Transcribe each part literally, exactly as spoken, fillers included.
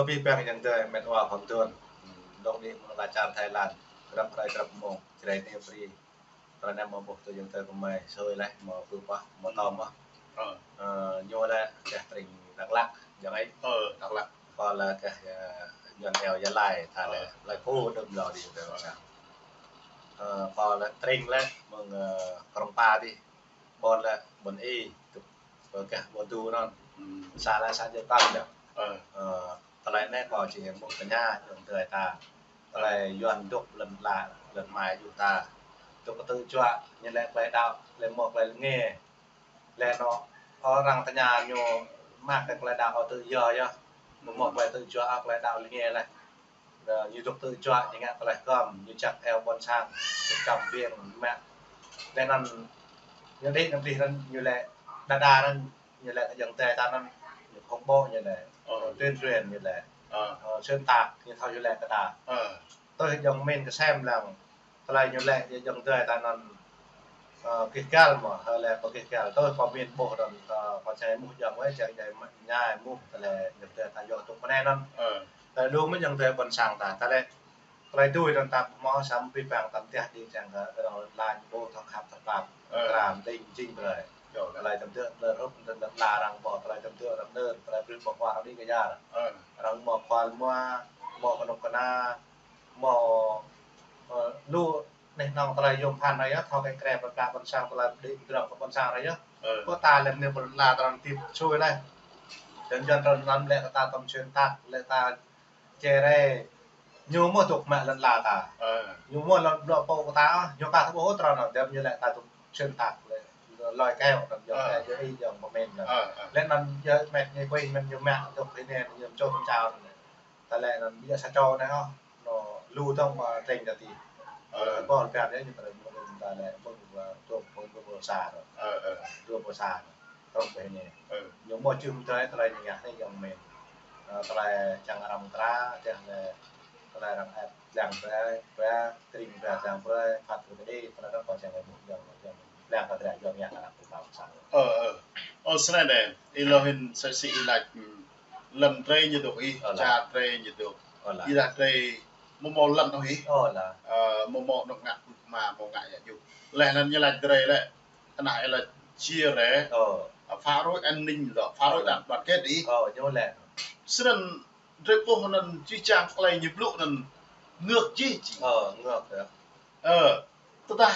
Abih bang ayŏng adơi met wa khŏm tun. Dŏng đĭ mơ̆ng ala čar Thái Lan. Grăp hrơi grăp mông, Jrai anai brơi. Tơlơi anai mơ̆ ƀuh tui ayŏng adơi kơmơi, sui laih, mơ̆ pơpă, mơ̆ tơm mơ̆. Ơ. Ơ, ñu lĕ gah tring Dak Lak, jang ai. Ơ, Dak Lak. Kâo lĕ gah, ơ, Yuan Eo Gia Lai, ta lĕ, ơ, lĕ pô đưm lŏ đĭ tơ. Ơ. Ơ, kâo lĕ tring lĕ mơ̆ng, ơ, Krông Pa đĭ. Ƀôn lĕ ƀôn I, tŭ, ơ, gah ƀôn Du anŭn. Sa lĕ sa jơt tăm đah. Ơ. Ơ, tơlơi anai kâo či hăng ƀuh tơña ayŏng adơi ta. Tơlơi Yuan dŏ lŏn ala, lŏn amai djuai ta. Dŏ kơ tơjuă, ñu lĕ tơlơi đaŏ, lĕ mơ̆ tơlơi lĕ ngă. Lĕ anŭn, ơ, arăng tơña ñu mă kơ tơlơi đaŏ tơjuă yơh. Mơ̆ mơ̆ tơlơi tơjuă, tơlơi đaŏ lĕ ngă lĕ. Ơ, ñu dŏ tơjuă, ñu ngă tơlơi kơm, ñu čăk eo ƀôn sang, ñu čăm ƀing mă. Lĕ anŭn, ñu đĭ anŭn đih anŭn, ñu lĕ đa đa anŭn, ñu lĕ ayŏng adơi ta anŭn, ñu khŏm ƀô̆ ñu lĕ, ơ, tuyên truyền ñu lĕ, ơ, xuyên tạc, ñu thâo ñu lĕ kơ ta. Ơ. Tui ayŏng min kơsem lăng, tơlơi ñu lĕ, ayŏng adơi ta anŭn, ơ, gêh gal mơ̆, hơi lĕ kơ gêh gal, tui kơ min ƀuh anŭn, ơ, kơ čai muh ayŏng wai, čai čai mă, ñai muh, tơlơi ayŏng adơi ta yua tŭ mơnai anŭn. Ơ. Tơlơi lu mơ̆ ayŏng adơi ƀôn sang ta, tơlơi, tơlơi dui anŭn ta mơ̆ samơ̆ abih bang tam teh đĭ čang kơ arăng lăi ƀu thâo khăp thâo pap. Ơ. Kram đing jing brơi. Yơh. Tơlơi tơm tơ̆ lơr hŭp tơm tơ̆ la arăng ƀuh, tơlơi tơm tơ̆ arăng nơr, tơlơi brưh ƀuh arăng đĭ kơ yar. Ơ. Arăng mơ̆ khual mua, mơ̆ kơnuk kơna, mơ̆, ơ, lu anai nong tơlơi yôm phan ră yơh, thâo kơ krep pơpă ƀôn sang tơlơi đĭ drŏng kơ ƀôn sang ră yơh. Ơ. Kơ ta lĕ anai ƀôn la arăng tip sui lĕ. Jăn jăn arăng lăm lĕ kơ ta tơm xuyên tạc, lĕ ta čere, ñu mơ̆ dŏ mă lŏn ala ta. Ơ. Ñu mơ̆ lŏn blŏ pô kơ ta, ñu ka thâo ƀuh trơn anŭn, djŏp ñu lĕ ta dŏ xuyên tạc lĕ, lơi keo anŭn, yua, ơ, kơ yua ih yua mơmen anŭn. Ơ, ơ. Lĕ anŭn yua met ñu quên, met ñu mă, dŏ pơ anai, ñu čô pơčao anŭn. Ta lĕ anŭn ƀiă sa čô anai ôh, anŭn lu dŏng mă tring ta ti. Ơ. Ơ, ƀôl pia anai, ñu ta lĕ mơ̆ng ta lĕ mơ̆ng, ơ, dua pô, dua pô sa anŭn. Ơ, ơ. Dua pô sa anŭn. Krông pơ anai. Ơ. Ñu mơ̆ čưm tơlơi, tơlơi ñu ngă anai yua mơmen. Ơ, tơlơi čang arăng tra, čang lĕ, tơlơi arăng ĕp lăng brơi, brơi, tring brơi, lăng brơi, phat brơi, tơlơi arăng kơ čang lĕ mơ̆ yua, yua, lăng kơ tơlơi yua ngă arăng pơpă ƀôn sang. Ơ, ơ. Ơ, snei anai, ih lŏ hĭn sa si ih laĭ, ưm, lŏn drơi ñu dŏ ih, ơ, lah, čar drơi ñu dŏ. Ơ, lah. Ih laĭ drơi, mơ̆ mơ̆ lŏn ôh ih. Ơ, lah. Ơ, mơ̆ mơ̆ dŏ ngă pưk ma, mơ̆ ngă yă yŭ. Lĕ anŭn ñu laĭ drơi lĕ, tơnah ih laĭ či rĕ, ơ, phá rối an ninh lŏ, phá rối, ơ, đoàn, đoàn kết đĭ. Ơ, ñu lĕ. Snăn drơi ƀuh anŭn či čang tơlơi ñu blŭ anŭn ngược či či. Ơ, ngược yơh. Ơ, tơdah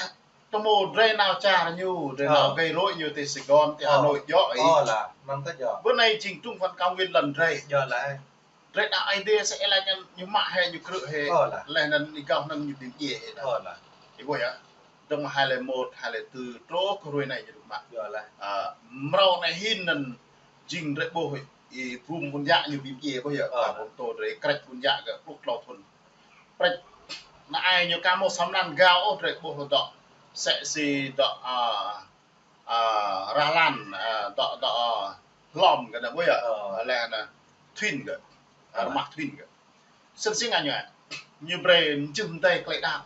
tơmô drơi nao čar ñu, drơi nao, ơ, gây rối ñu ti Sài Gòn, ti, ơ, Hà Nội djŏ ih. Ơ, lah, anŭn ta djŏ. Bơ anai jing trung phần cao nguyên lŏn drơi. Djŏ lah. Drơi đaŏ Aê Diê sĕ ih laĭ anŭn ñu mă hĕ, ñu krư̆ hĕ. Ơ, lah. Leh anŭn ih gao anŭn ñu ƀing djiê hĕ anŭn. Ơ, lah. Ih ƀuh yơh. Dơ̆ng mơ̆ hai lĕ môt, hai lĕ tơ̆, truh kơ hrơi anai ñu dŏ mă. Djŏ lah. Ơ, mrâo anai hĭn anŭn jing drơi ƀuh ih bum ƀun yă ñu ƀing djiê ƀuh yơh. Ơ. Ƀum tô drơi krĕč ƀun yă gơ̆ pluh tlâo thŭn. Prĕč, anai ñu ka mơ̆ săm nan gao ôh drơi ƀuh dŏ. Sĕ si dŏ, a, a, rah lan, a, dŏ, dŏ, a, hlom kơ anai ƀuh yơh. Ơ. Leh anŭn thŭn kơ. Ơ. Rơmah thŭn kơ. Snăn si ngă ñu, ñu brơi mjưh mdei tơlơi đaŏ.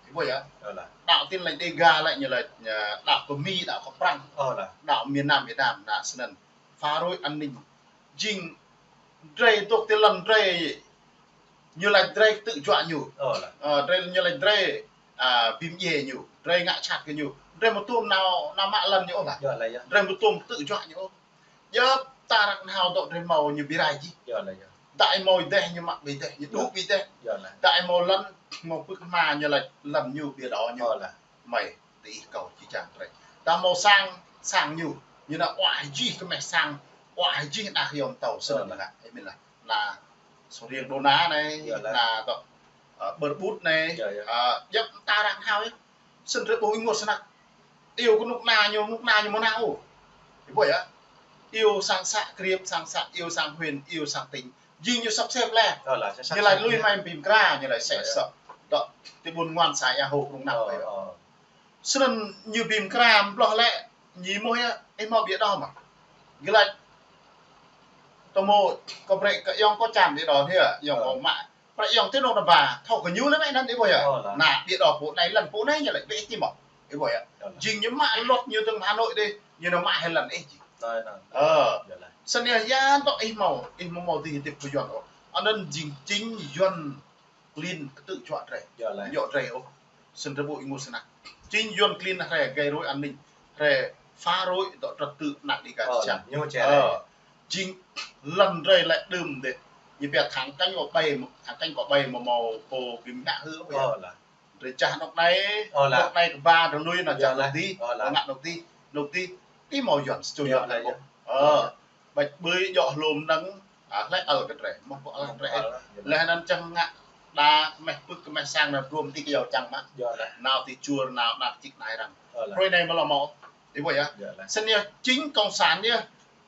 Ih ƀuh yơh. Ơ, lah. Đaŏ Tin Lành Đêga lĕ ñu laĭ, a, đaŏ kơ Mi, đaŏ kơ Prăng. Ơ, lah. Đaŏ miền Nam Việt Nam, anŭn snăn. Phá rối an ninh. Jing drơi dŏ ti lŏn drơi ñu laĭ drơi tơjuă ñu. Ơ, lah. Ơ, drơi ñu laĭ drơi, a, ƀing djiê ñu, drơi ngă čăt kơ ñu. Drơi mơ̆ tŭm nao, nao mă lŏn ñu ôh lah. Djŏ lah yơh. Drơi mơ̆ tŭm tơjuă ñu ôh. Djŏp ta arăng nao dŏ drơi mâo ñu ƀu rai jih. Djŏ lah yơh. Đa ih mâo ih dêh ñu mă ƀing dêh, ñu đuh ƀing dêh. Djŏ lah. Đa ih mâo lŏn, mâo pưk hma ñu laĭ lŏn ñu ƀiă đaŏ ñu. Ơ, lah. Mơi, ti ih kâo či čang drơi. Đa mâo sang, sang ñu, ñu nao uă jih kơ meh sang, uă jih đah yom tâo, snăn. Ơ, lah. Ngă, ih mĭn lah. Ană Sông Riêng Đô Na anai, djŏ lah, ană dŏ, ơ, Bơr Ƀut anai, djŏ, djŏ, ơ, djŏp ta arăng hao yơh. Snăn drơi ƀuh ih ngă snăk. Iâu kơ kơnuk kơna ñu, kơnuk kơna ñu mơ̆ nao ôh. Ih ƀuh yơh. Iâu sang xã Krip, sang xã, iâu sang huyện, iâu sang tỉnh. Jing ñu sắp xếp leh. Ơ, lah, sắp xếp. Ñu laĭ lui mă ƀing mkra, ñu laĭ sĕ, djŏ, sĕ. Dŏ, ti ƀuôn Nguan xã Ea Hô, rung năp. Ơ, ơ. Snăn ñu ƀing mkra mbloh lĕ, ñu mơ̆ yơh, ih mâo ƀiă đaŏ mơ̆. Gơ̆ laĭ, tơmô, kơ brơi kơ ayŏng kơ čan ƀiă đaŏ hĕ, ayŏng, ơ, kơ mă. Prĕ ayŏng ti nŏng nao ba, thâo kơ ñu lĕ mơ̆ anăn ih ƀuh yơh. Ơ, lah. Ană ƀiă đaŏ pô anai lŏn pô anai ñu laĭ ƀiă ti mơ̆. Ih ƀuh yơh. Ơ, lah. Jing ñu mă luật ñu tơ̆ng Hà Nội đih, ñu nao mă hĕ lŏn ih jing. Ơ, lah. Ơ. Ơ, lah. Snăn yơh, yă dŏ ih mâo, ih mâo mâo dih tip pơjuăn ôh. Anŭn jing chính Yuan klin kơtư̆ juă drơi. Yơh lĕ. Yua drơi ôh. Snăn drơi ƀu ênguôt snăk. Chính Yuan klin hrơi gây rối an ninh, hrơi phá rối dŏ trật tự anăk Đêga. Ơ, čang. Ñu čang. Ơ, jing lăn drơi lĕ đưm dêh. Ñu pia thẳng cánh có bay, thẳng cánh có bay mâo mâo pô gim ngă hư ôh. Ơ, lă. Drơi čah anŏ anai, ơ, lă, anŏ anai kơ ba drơi lui nao čah, ơ, lă, anŏ dih, ơ, lă, anŏ anŏ dih, anŏ dih, ti mâo Yuan, sču, ơ, Yuan lă, lĕ, ơ. Ơ. Ƀač ƀơi djŏ hlôm năng, ah, hlơi ăl kơ drơi, mơ̆ pô ăl kơ drơi. Ơ, lă, ơ. Leh anăn čang ngă, đa kmeh pưk kmeh sang nao gum ti kơyâo čang mă. Ơ, lă. Nao ti čur, nao, nao čik nai răng. Ơ, lă. Hrơi anai mơ̆ lŏ mâo. Ih ƀuh yơh. Ơ, lă. Snăn yơh, chính cộng sản yơh,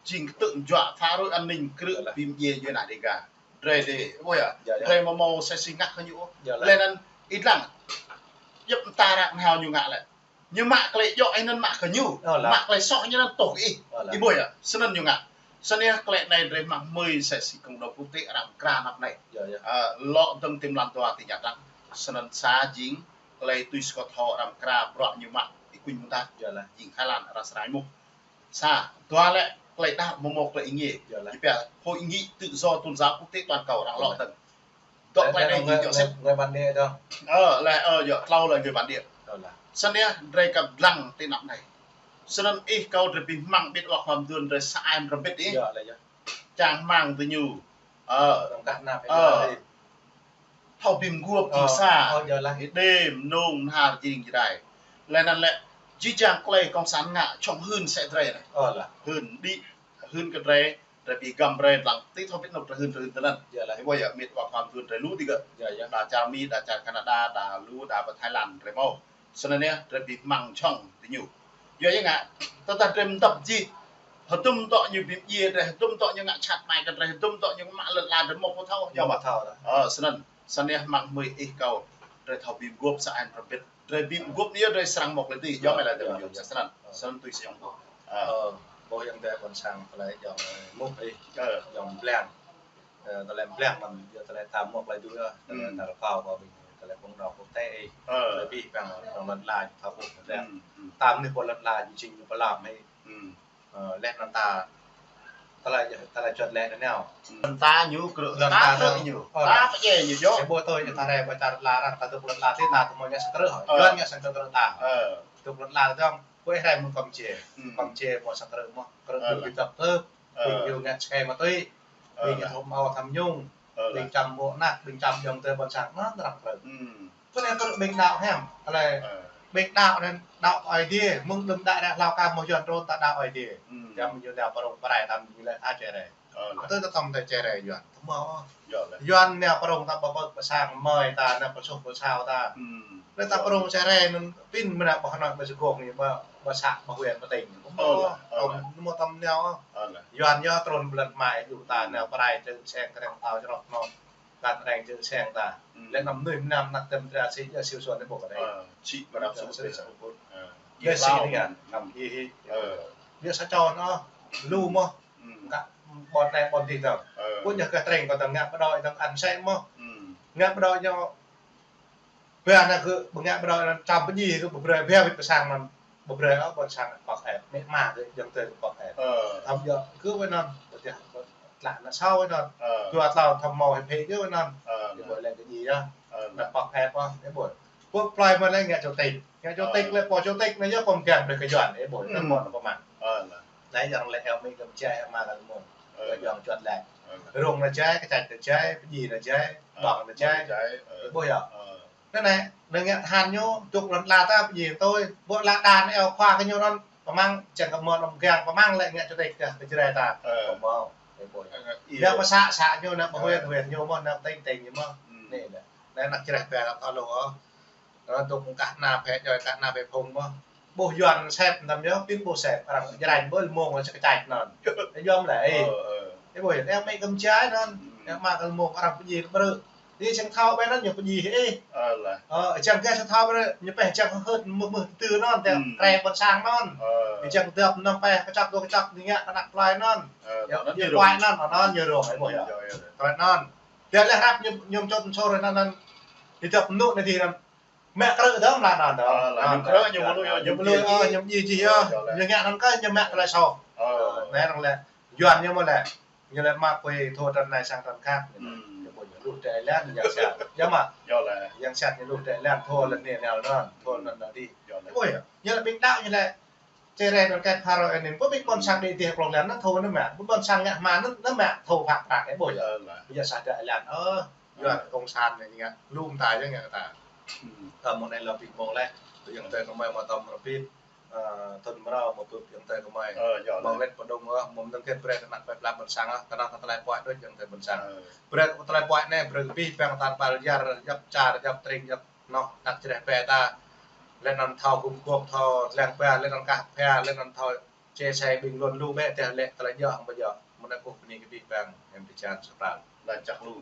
jing kơtư̆ juă phá rối an ninh krư̆, ơ, lă, bi mdjiê djuai anăk Đêga. Drơi dih, ƀuh yơh. Yơh, yơh. Drơi mâo mâo sĕ si ngă kơ ñu. Yơh, lă. Leh anăn, ih dlăng. Djŏp mta arăng hmâo ñu ngă lĕ. Ñu mă klei djŏ ih anăn mă kơ ñu. Ơ, lă. Mă klei soh ñu anăn tuh kơ ih. Ơ, lă. Ih ƀuh yơh. Snăn ñu ngă. Snăn yơh klei anai drơi mă hmưi sĕ si cộng đồng quốc tế arăng kra anăp anai. Yơh, yơh. Ơ, lŏ dơ̆ng ti mlan dua ti ña trăng. Snăn sa jing klei tui skot hŏ arăng kra bruă ñu mă ih kuñ mơ̆ng ta. Yơh, lă. Jing Thái Lan arăng srai mŭt. Sa, dua lĕ klei đăo mơ̆ mâo klei êngiê. Yơh lĕ. Ñu pia Hội nghị Tự do Tôn giáo Quốc tế toàn cầu arăng lŏ dơ̆ng. Dŏ klei anai jing djŏ sĭt. Người bản địa đó. Ơ, lĕ, ơ, yơh, tlâo lĕ người bản địa. Yơh lĕ. Snăn yơh, drơi kăp dlăng ti anăp anai. Snăn ih kâo drơi bi hmăng ƀĭt wa khua mduôn drơi sa ai mrơmbĭt ih. Yơh lĕ, yơh. Čang hmăng tơ ñu. Ơ. Tơdah nao, ơ, thâo bi mguôp, ơ, jing sa. Ơ, yơh lĕ. Đê, mnông, mnar, jing jrai. Leh anăn lĕ, jih jang klei cộng sản ngă čŏng hưn sĕ drơi anai. Ơ, lă. Hưn đĭ, hưn kơ drơi, drơi bi găm brơi lăng, ti thâo ƀĭt anŏ drơi hưn, drơi hưn tơ anăn. Yơh lĕ. Ih ƀuh yơh, mĭt wa khua mduôn drơi lu dih gơ̆. Yơh, yơh. Đa čar Mi, đa čar Canada, đa lu, đa pơ Thái Lan, drơi mâo. Snăn yơh, drơi bi hmăng čŏng tơ ñu. Yua ya ngă, tơdah drơi mdăp jih, hơdôm dŏ ñu bi mdjiê drơi, hơdôm dŏ ñu ngă čhat mai kơ drơi, hơdôm dŏ ñu mă lăn ala drơi mâo pô thâo, yơh mơ̆ thâo. Ơ, snăn, snăn yơh hmăng hmưi ih kâo, drơi thâo bi mguôp sa ai mrơmbĭt. Drơi bi mguôp anai yơh drơi srăng mâo klei dih, yơh, yơh, mơ̆ lĕ drơi, yơh, yơh, snăn, yơh, snăn tui si ong kâo. Ơ. Ơ, ƀuh ayŏng adơi ƀôn sang, tơlơi ayŏng, ơ, mŭk ih, ơ, ayŏng blang. Ơ, tơlơi blang mơ̆n, yua tơlơi ta mŭk klei dih yơh, tơlơi, ơ, ta rơkâo kơ ƀing, tơlơi cộng đồng quốc tế ih. Ơ. Tơlơi bi păng, dŏ lăn ala, ta ƀuh, tơlơi. Ơ, ơ. Ta mơnuih ƀơi lăn ala, jing ñu pơlăm ih. Ơ. Ơ, leh anăn ta, tơlơi, tơlơi čuăt leh anăn nao. Ơ. Lăn ta ñu krư̆, lăn ta ta krư̆ ta ñu. Ơ. Ta pơdjai ñu djŏ. Ih ƀuh tui, ta rai ƀơi čar lăn ala arăng, ta dŏ lăn ala, ti ta tơ mâo ngă sang krư̆ hŏ. Ơ. Yuan ngă sang krư̆t ta. Ơ. Dŏ lăn ala dŏng. Ƀuh rai mơ̆ng Kampuchia. Ơ. Kampuchia mâo sang krư̆ mơ̆, krư̆, ơ, ƀing lă, bi dăp tơp, ơ, ƀing ñu ngă čơkơi ma tui, ơ, ƀing ñu lă, thâo mâo tham nhũng, ơ, lă, ƀing čăm ƀô̆ anak, ƀing čăm ayŏng adơi ƀôn sang, anăn arăng krư̆. Ơ. Tui anai krư̆ ƀing đăo hiam, tơlơi, ơ, ƀing đăo anăn, đăo Aê Diê, mơ̆ng đưm đă ră hlâo kơ mâo Yuan trŭn ta đăo Aê Diê. Ơ. Čăm ñu nao prŏng prai tam ñu lĕ tha čơrai. Ơ, lă. Tui ta tăm ta čơrai Yuan. Tơ mâo. Yơh lĕ. Yuan nao prŏng ta ƀă pơk ƀă sang mơi ta, nao pơsuh pơsao ta. Ơ. Lĕ ta, yơh, prŏng čơrai anăn pĭn mơnă ƀă anăn ƀă sơkŏng ñu ƀă, ƀă să ƀă huyện ƀă tỉnh. Ơ, lă, ơ, lă. Tơ mâo tăm nao. Ơ, lă. Yuan yơh trŭn ƀlăn mai djŏ ta, ơ, nao prai čư̆ seng kreng tao črŏk nŏ. Kăn reng čư̆ seng ta. Ơ. Lĕ anăm mơnuih mơnam anăk demokrasi yơh siu suan ih ƀuh kơ anai. Ơ, čih ƀă anăp, ơ, sơkŭt, sơkŭt. Ơ. Lĕ si tlâo anai ngă, ngă hi hi. Ơ. Yơh sa čô nŏ, lu mơ̆. Ơ. Ngă ƀôn anai ƀôn dih dơ̆ng. Ơ. Ƀuh ñu kơ treng kơ dơ̆ng ngă pơđôi dơ̆ng ăn sĕ mơ̆. Ơ. Ngă pơđôi ñu. Ƀiă anai kơ ƀu ngă pơđôi anăn čăm pơdjai kơ ƀu brơi, ƀiă wĭt pơ sang anăn ƀu brơi ôh, ƀôn sang pŏk ĕp. Mĕ ma kơ ayŏng adơi pŏk ĕp. Ơ. Thăm yơh kơ wơ̆t anăn, ƀu djơ̆ tlă anăn sâo wơ̆t anăn. Ơ. Dua tlâo thăm mâo hĕ hĕ kơ wơ̆t anăn. Ơ. Ih ƀuh lĕ kơ djai yơh. Ơ. Anăn pŏk ĕp ôh, ih ƀuh. Pŏk plơi mơ̆ lĕ ngă chủ tịch. Ngă chủ tịch, ơ, lĕ pô chủ tịch anai yơh pô mgang brơi kơ Yuan, ih ƀuh. Ơ. Anăn mơ̆n pô mă. Ơ, lă. Anai arăng lĕ eo mĭ kơ mơjai, eo ma kơ mơ̆ng. Ơ. Kơ Yuan čuăt lĕ. Ơ. Rông anai jai, kơčăč anai jai, pơdjai anai jai, ơ, ƀơ̆ng anai jai. Ơ. Ih ƀuh yơh. Ơ. Anăn anai, anăn ngă tơhan ñu, dŏ lăn ala ta pơdjai tui, ƀuh lăn ala anai eo khua kơ ñu anăn, pơmăng, čang kơ mơ̆n anăn mgang, pơmăng lĕ ngă chủ tịch kơ, kơ Jrai ta. Ơ. Pơmăng, ih ƀuh. Ơ, ih. Anai pơ să, să ñu, anai pơ huyện, huyện ñu mơ̆n, anai pơ tỉnh, tỉnh ñu mơ̆n. Ơ. Anai, anai. Anai anăk Jrai pĕ lăp thâo lu ôh. Anăn dŏ kah anăp pĕ djai, kah anăp pĕ phung mơ̆n. Ƀuh Yuan sĕp tăm yơh, pĭn ƀuh sĕp, arăng Jrai ƀơi mơ̆ng lĕ čơkă čăč anăn. Ih yom lĕ, ih. Ơ, ơ. Ih ƀuh, anai mĭ kơ mơjai anăn. Ơ. Anai mă kơ mơ̆ng arăng pơdjai kơ brơi. Ih čang thâo ƀĕ anăn ñu pơdjai ih. Ơ, lă. Ơ, čang kơ čang thâo ƀĕ, ñu pĕ čang hơt mơ̆ mơ̆ tơ anăn, tơ, ơ, krĕ ƀôn sang anăn. Ơ. Ih čang dăp anăn pĕ kơčăp dŏ kơčăp ñu ngă kơ anăk plơi anăn. Ơ, yơh, anăn ñu rông. Plơi anăn, anăn ñu rông, ih ƀuh yơh. Yơh, yơh. Plơi anăn. Tơdah lĕ hrăp ñu, ñu čŏt sôr anăn, anăn. Ih dăp anŭn anai dih anăn. Mă krư̆ dơ̆ng mơ̆ anăn dơ̆ng. Ơ, lă, ñu krư̆, ñu mơnuih, ñu mơnuih, ñu pơdjai, ơ, ñu pơdjai jih yơh. Ơ, lă. Ñu ngă anăn kơ ñu mă tơlơi soh. Ơ. Anai arăng lĕ. Yuan ñu mơ̆ lĕ. Ñu lĕ mă pui thua trăn anai sang trăn khăt. Ơ. Lu tơlơi lăng yang sat. Yơh mă. Yơh lĕ. Yang sat ñu lu tơlơi lăng thâo lĕ anai nao anŭn, thâo anŭn anai dih. Yơh lĕ. Ôi, ñu lĕ ƀing đaŏ ñu lĕ. Čơrĕ anŭn kĕt phara anŭn. Pô ƀing ƀôn sang đĭ dih plŏng lăng anŭn thâo anŭn mă. Ƀôn sang ngă hmua anŭn, anŭn mă thâo phă prăk ĕ ƀuh yơh. Yơh lĕ. Yơh sat tơlơi lăng. Ơ, yua kông san anai ñu ngă. Lu mơta yơh ngă ta. Ơ, mơ̆ng anai lơ ƀing ƀôn lĕ. Tui yang tơi kơmơi mơtăm rơbit. Ơ, thun mrâo mơbưp yang tơi kơmơi. Ơ, yơh lĕ. Mơ̆ng lĕ pơdŏng ơ, mơ̆ng nơ̆ng kĕt brơi kơ ană plơi pla ƀôn sang ơ, kơ ană tơlơi puăi đôč yang tơi ƀôn sang. Ơ. Brơi kơ tơlơi puăi anai, brơi kơ abih bang tar ƀar yar, djŏp čar, djŏp tring, djŏp noh, tăk čơreh pe ta. Lĕ anŭn thâo gum gŏp, thâo lăng ba, lĕ anŭn kah pha, lĕ anŭn thâo čê sai ƀing lun lu bĕ tơlơi lĕ tơlơi djŏ hăng ƀu djŏ. Mơ̆ng anai kơkuh bơni kơ abih bang, yang pơčan sơpran. Lăng čăk lu.